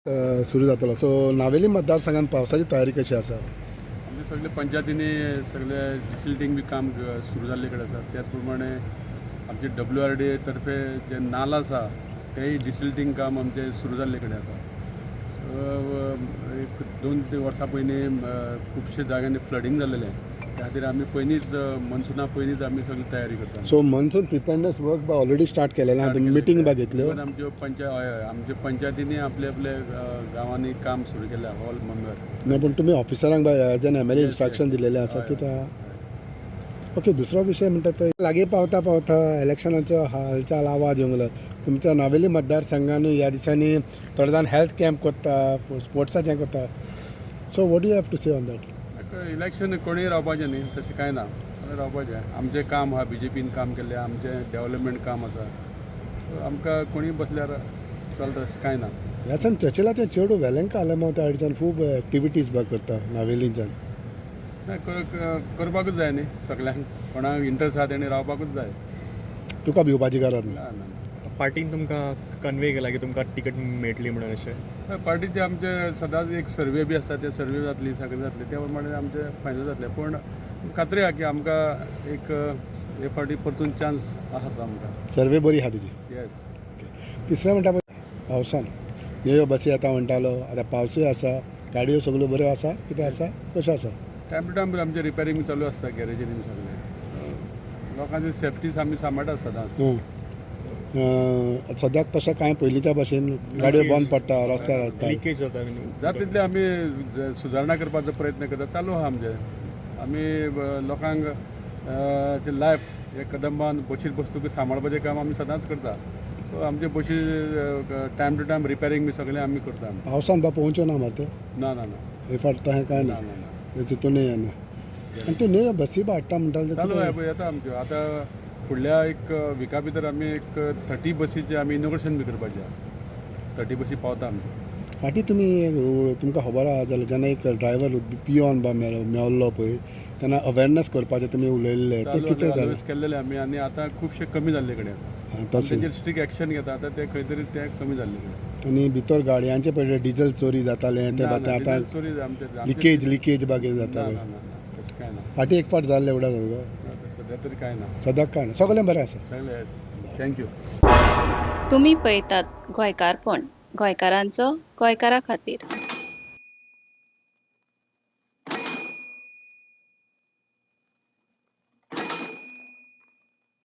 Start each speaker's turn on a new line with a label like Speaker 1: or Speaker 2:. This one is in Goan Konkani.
Speaker 1: सुरू जातलो. सो नावेली मतदारसंघात पावसाची तयारी कशी आसा?
Speaker 2: आमचे सगळे पंचायतींनी सगळे डिसिल्टींग बी काम सुरू जाल्ले कडेन आसा. त्याच प्रमाणे आमचे WRDA तर्फे जे नाला आसा तेय डिसिल्टींग काम आमचें सुरू जाल्ले कडेन आसा. सो एक 2 ते 3 वर्सां पयलीं खुबशे जाग्यांनी फ्लडींग जाल्लेलें. त्या खातीर आमी पयलींच, मनसुना पयलींच आमी सगळी तयारी करता.
Speaker 1: So monsoon preparedness work बा ऑलरेडी स्टार्ट केलेलें आहा? तुमी मिटींग बा घेतल्यो?
Speaker 2: इवन आमच्यो हय हय, आमच्या पंचायतींनी आपले आपले गांवांनी काम सुरू केलें, ऑल मेंबर.
Speaker 1: ना, पूण तुमी ऑफिसरांक बा as an MLA
Speaker 2: Yes,
Speaker 1: instruction दिलेलें आसा? कित्याक, ओके, दुसरो विशय म्हणटा तो लागीं पावता पावता इलेक्शनाचो हालचाल आवाज येवंक लागला. तुमच्या नावेली मतदारसंघानूय ह्या दिसांनी थोडे जाण हेल्थ कॅम्प करता, स्पोर्ट्साचें करता. So what you have to say on that?
Speaker 2: Election कोणीय रावपाचें न्ही, तशें कांय ना. कोणूय रावपाचें. आमचें काम आहा, BJPन काम केल्लें, आमचें डेवलपमेंट काम आसा. सो आमकां कोणीय बसल्यार चलता, अशें कांय ना.
Speaker 1: ह्या सान चर्चिलाचें चेडूं वेलेंका आलेमांव त्या सायडच्यान खूब एक्टिविटीज बा करता नावेलींच्यान.
Speaker 2: ना, करपाकूच जाय न्ही सगल्यांक. कोणाक इंट्रस्ट आहा तेणी रावपाकूच जाय.
Speaker 1: तुका भिवपाची गरज ना?
Speaker 2: ना ना.
Speaker 3: पार्टीन तुमकां कन्वे केला की तुमकां तिकेट मेळटली म्हणून अशें?
Speaker 2: हय, पार्टीचे आमचे सदांच एक सर्वे बी आसता. ते सर्वे जातली, सगळें जातलें, त्या प्रमाणे आमचें फायनल जातलें. पूण खात्री आहा की आमकां एक हे फावटी परतून चान्स आसा आमकां.
Speaker 1: सर्वे बरी आहा तुजी?
Speaker 2: येस.
Speaker 1: तिसरें म्हणटा पळय, पावसान ह्यो बसी येता म्हणटालो, आतां पावसूय आसा, गाडयो सगल्यो बऱ्यो आसा, कितें आसा, कशें आसा?
Speaker 2: टायम टू टायम आमचें रिपेरींग चालू आसता गॅरेजीनी सगळें. लोकांची सेफ्टी आमी सांबाळटा सदांच.
Speaker 1: सद्याक तशें कांय पयलींच्या भशेन गाडयो बंद पडटा रस्त्यार येता?
Speaker 3: लिकेज जाता?
Speaker 2: जाता तितलें आमी सुदारणा करपाचो प्रयत्न करता, चालू आहा आमचें. आमी लोकांक जे लायफ हे कदंबान बशीर बसतकूच सांबाळपाचें काम आमी सदांच करता. सो आमचे बशी टायम टू टायम रिपेरींग बी सगळें आमी करता आमी.
Speaker 1: पावसान बा पोवच्यो ना मात?
Speaker 2: ना ना ना.
Speaker 1: हे फावट तशें कांय
Speaker 2: ना.
Speaker 1: ना?
Speaker 2: ना ना.
Speaker 1: तितूनय येना आनी त्यो न्हय बसी बा हाडटा म्हणटाले.
Speaker 2: चालू आहे पळय, येता आमच्यो. आतां फुडल्या एक विका भितर आमी एक 30 बसीचें आमी इनोग्रेशन बी करपाचें आहा. 30 बसी पावता आमच्यो.
Speaker 1: फाटीं तुमी, तुमकां खबर आहा जाल्यार, जेन्ना एक ड्रायव्हर पियोन बा मेल्लो पळय तेन्ना अवेरनस करपाचें तुमी उलयल्लें, तें
Speaker 2: चालू
Speaker 1: कितें जालें?
Speaker 2: अनावन्स केल्लेले आमी आनी आतां खुबशे कमी जाल्ले कडेन आसा.
Speaker 1: आं, तशें.
Speaker 2: तेजेर स्ट्रिक्ट एक्शन घेता. आतां ते खंय तरी ते कमी जाल्ले कडेन.
Speaker 1: आनी भितर गाडयांचे पळय डिजल चोरी जातालें ते
Speaker 2: ना,
Speaker 1: बा
Speaker 2: ना,
Speaker 1: ते आतां
Speaker 2: डिझेल चोरी आमचे
Speaker 1: लिकेज बा कितें
Speaker 2: ना.
Speaker 1: जाता
Speaker 2: ना
Speaker 1: पळय?
Speaker 2: ना ना, तशें कांय ना.
Speaker 1: फाटीं एक फावट जाल्लें एवढं जालें.
Speaker 2: ना, सद्या तरी कांय ना.
Speaker 1: सद्याक कांय ना, सगळें बरें आसा.
Speaker 2: सगळें thank you.
Speaker 4: तुमी पळयतात गोंयकारपण, गोंयकारांचो गोंयकारा खातीर.